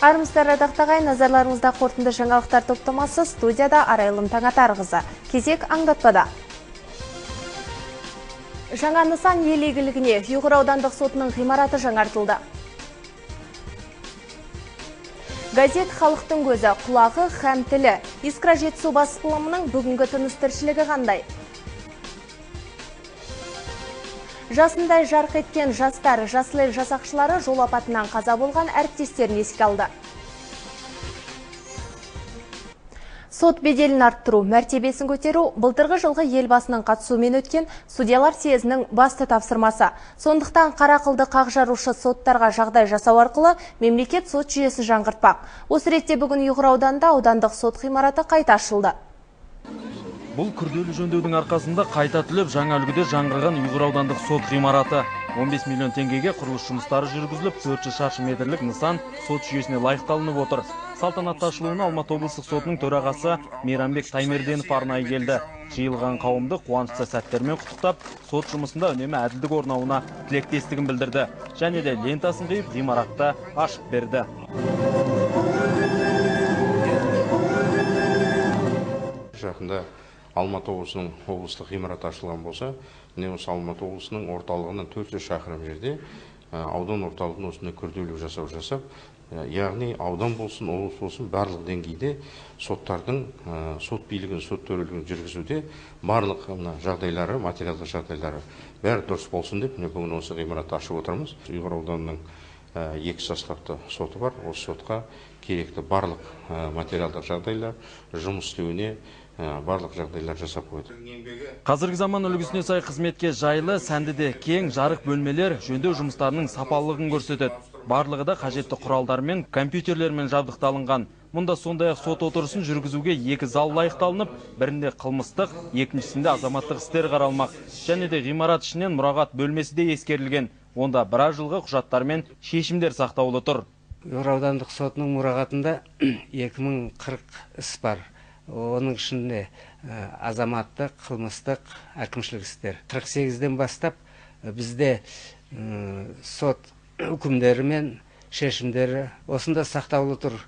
Армысыздар, ардақты ағайын, назарларыңызда қорытынды жаңалықтар топтамасы, студияда Арайлым Таңатарқызы. Кезек аңдатпада. Жаңа нысан ел игілігіне, Ұйғыр аудандық сотының ғимараты жаңартылды. Газет халықтың көзі, құлағы һәм тілі. Искра Жетісу басылымының бүгінгі тыныс тіршілігі қандай? Жасындай жарқ еткен жастар, жасыл ел жасақшылары жол апатынан қаза болған әріптестерін еске алды. Сот беделін арттыру, мәртебесін көтеру былтырғы жылғы елбасының қатысуымен өткен судьялар съезінің басты тапсырмасы. Сондықтан қара қылды қақ жарушы соттарға жағдай жасау арқылы мемлекет сот жүйесін жаңғыртпақ. Осы ретте бүгін Ұйғыр ауданында аудандық сот ғимараты қайта ашылды. Бұл күрделі жөндеудің арқасында қайта түлеп жаңа үлгіде жаңғырған Ұйғыр аудандық сот ғимараты. 15 миллион теңгеге құрылыс жұмыстары жүргізіліп, 400 шаршы метрлік нысан сот жүйесіне лайықталынып отыр. Салтанатты ашылуына Алматы облыстық сотының төрағасы Мейрамбек Таймерденов арнайы келді. Жиылған қауымды қуанышты сәттермен құттықтап, сот жұмысында үнемі әділдік орнауына тілектестігін білдірді. Және де лентасын қиып, ғимаратты ашып берді. Жақында Алматы облысының облыстық ғимараты ашылған болса, міне осы Алматы облысының орталығынан 400 шақырым жерде аудан орталығын осындай күрделі жасау жасап, яғни аудан болсын, облыс болсын, барлық деңгейде соттардың сот билігін, сот төрелігін жүргізуде барлық мына жағдайлары, материалдық жағдайлары бәрі дұрыс болсын деп міне бүгін осы ғимаратты ашып отырмыз. Ұйғыр ауданының екі составты соты бар. Осы сотқа керекті барлық материалдық жағдайлар жұмыс істеуіне барлық жағдайлар жасап қойды. Қазіргі заман үлгісіне сай қызметке жайлы, сәнді де кең, жарық бөлмелер жөндеу жұмыстарының сапалылығын көрсетеді. Барлығы да қажетті құралдармен, компьютерлермен жабдықталынған. Мұнда сондай-ақ сот отырысын жүргізуге екі зал лайықталынып, бірінде қылмыстық, екіншісінде азаматтық істер қаралмақ. Және де ғимарат ішінен мұрағат бөлмесі де ескерілген. Онда біраз жылғы құжаттар мен шешімдер сақтаулы тұр. Ұйғыр аудандық сотының мұрағатында 2040 іс бар. Оның ішінде азаматтық, қылмыстық, әкімшілік істер. 48-ден бастап бізде сот үкімдері мен шешімдері осында сақтаулы тұр.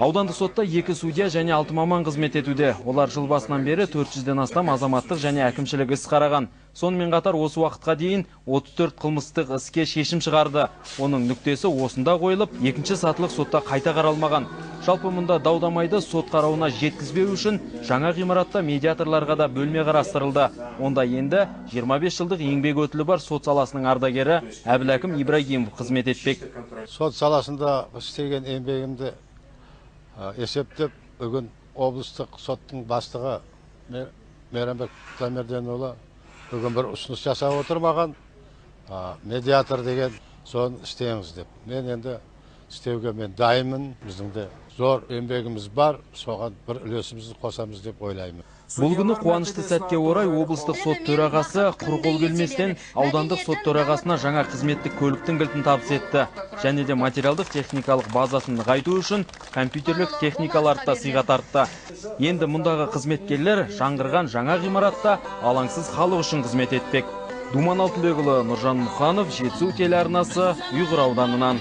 Аудандық сотта екі судья және 6 маман қызмет етуде. Олар жыл басынан бері 400-ден астам азаматтық және әкімшілік іс қараған. Сонымен қатар осы уақытқа дейін 34 қылмыстық іске шешім шығарды. Оның нүктесі осында қойылып, екінші сатылық сотта қайта қаралмаған. Жалпы мұнда дау-дамайды сот қарауына жеткізбеу үшін жаңа ғимаратта медиаторларға да бөлме қарастырылды. Онда енді 25 жылдық еңбек өтілі бар сот саласының ардагері Әбіләкім Ибрагимов қызмет етпек. Сот саласында істеген еңбегімді есептеп, бүгін облыстық соттың бастығы Мейрамбек Таймерденұлы бүгін бір ұсыныс жасап отыр маған, медиатор деген, соны істеңіз деп. Мен енді істеуге мен дайынмын, біздің де зор еңбегіміз бар, соған бір үлесімізді қосамыз деп ойлаймын. Бұл күні қуанышты сәтке орай облыстық сот төрағасы құр қол келместен аудандық сот төрағасына жаңа қызметтік көліктің кілтін табыс етті. Және де материалдық техникалық базасын нығайту үшін компьютерлік техникаларды да сыйға тартты. Енді мұндағы қызметкерлер жаңғырған жаңа ғимаратта алаңсыз халық үшін қызмет етпек. Думан Алтынбекұлы, Нұржан Мұханов, Жетісу телеарнасы, Ұйғыр ауданынан.